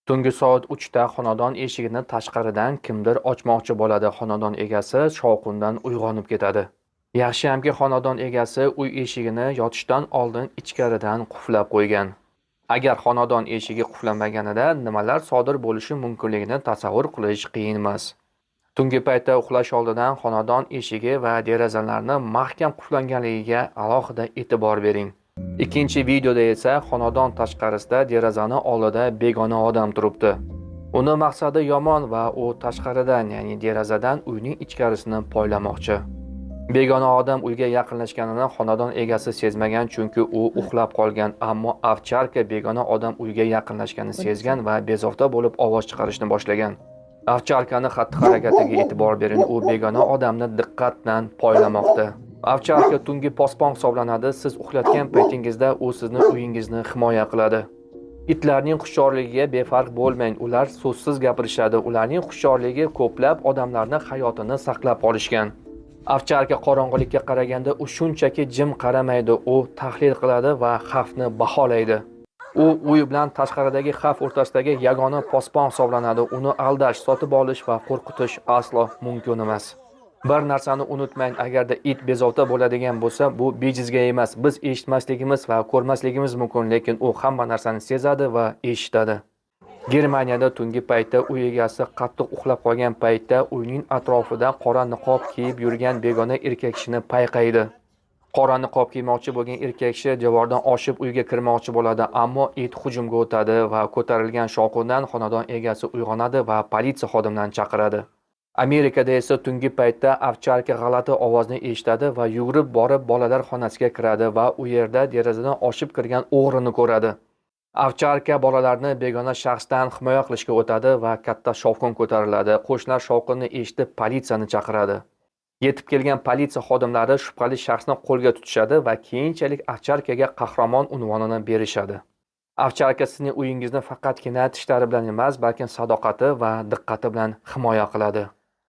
Tungi soat 3 da xonadon eshigini tashqaridan kimdir ochmoqchi bo'ladi. Xonadon egasi shovqindan uyg'onib ketadi. Yaxshiyamki, xonadon egasi uy eshigini yotishdan oldin ichkaridan qulflab qo'ygan. Agar xonadon eshigi qulflanmaganida nimalar sodir bo'lishi mumkinligini tasavvur qilish qiyin emas. Tungi paytda uxlash oldidan xonadon eshigi va derazalarni mahkam qulflanganligiga alohida e'tibor bering. Ikkinchi videoda esa xonadon tashqarisida derazani oldida begona odam turibdi. Uni maqsadi yomon va u tashqaridan, ya'ni derazadan uyning ichkarisini poylamoqchi. Begona odam uyga yaqinlashganini xonadon egasi sezmagan, chunki u uxlab qolgan, ammo ovcharka begona odam uyga yaqinlashganini sezgan va bezovta bo'lib ovoz chiqarishni boshlagan. Ovcharkani xatti-harakatiga e'tibor bering, u begona odamni diqqat bilan poylamoqda. Ovcharka tungi posbon hisoblanadi. Siz uxlayotgan paytingizda u sizni uyingizni himoya qiladi. Itlarning hushyorligiga befarq bo'lmang, ular so'zsiz gapirishadi. Ularning hushyorligi ko'plab odamlarni hayotini saqlab qolishgan. Ovcharka qorong'ulikka qaraganda u shunchaki jim qaramaydi, u tahlil qiladi va xavfni baholaydi. U uy bilan tashqaridagi xavf o'rtasidagi yagona posbon hisoblanadi. Uni aldash, sotib olish va qo'rqitish aslo mumkin emas. Bir narsani unutmang, agarda it bezovta bo'ladigan bo'lsa, bu bejizga emas. Biz eshitmasligimiz va ko'rmasligimiz mumkin, lekin u hamma narsani sezadi va eshitadi. Germaniyada tungi paytda uy egasi qattiq uxlab qolgan paytda uyning atrofida qora niqob kiyib yurgan begona erkak kishini payqaydi. Qora niqob kiymoqchi bo'lgan erkak kishi devordan oshib uyga kirmoqchi bo'ladi, ammo it hujumga o'tadi va ko'tarilgan shovqindan xonadon egasi uyg'onadi va politsiya xodimlarini chaqiradi. Amerikada esa tungi paytda ovcharka g'alati ovozni eshitadi va yugurib borib bolalar xonasiga kiradi va u yerda derazadan oshib kirgan o'g'rini ko'radi. Ovcharka bolalarni begona shaxsdan himoya qilishga o'tadi va katta shovqin ko'tariladi. Qo'shnilar shovqinni eshitib politsiyani chaqiradi. Yetib kelgan politsiya xodimlari shubhali shaxsni qo'lga tutishadi va keyinchalik ovcharkaga qahramon unvonini berishadi. Ovcharka sizning uyingizni faqatgina tishlari bilan emas, balkim sadoqati va diqqati bilan himoya qiladi.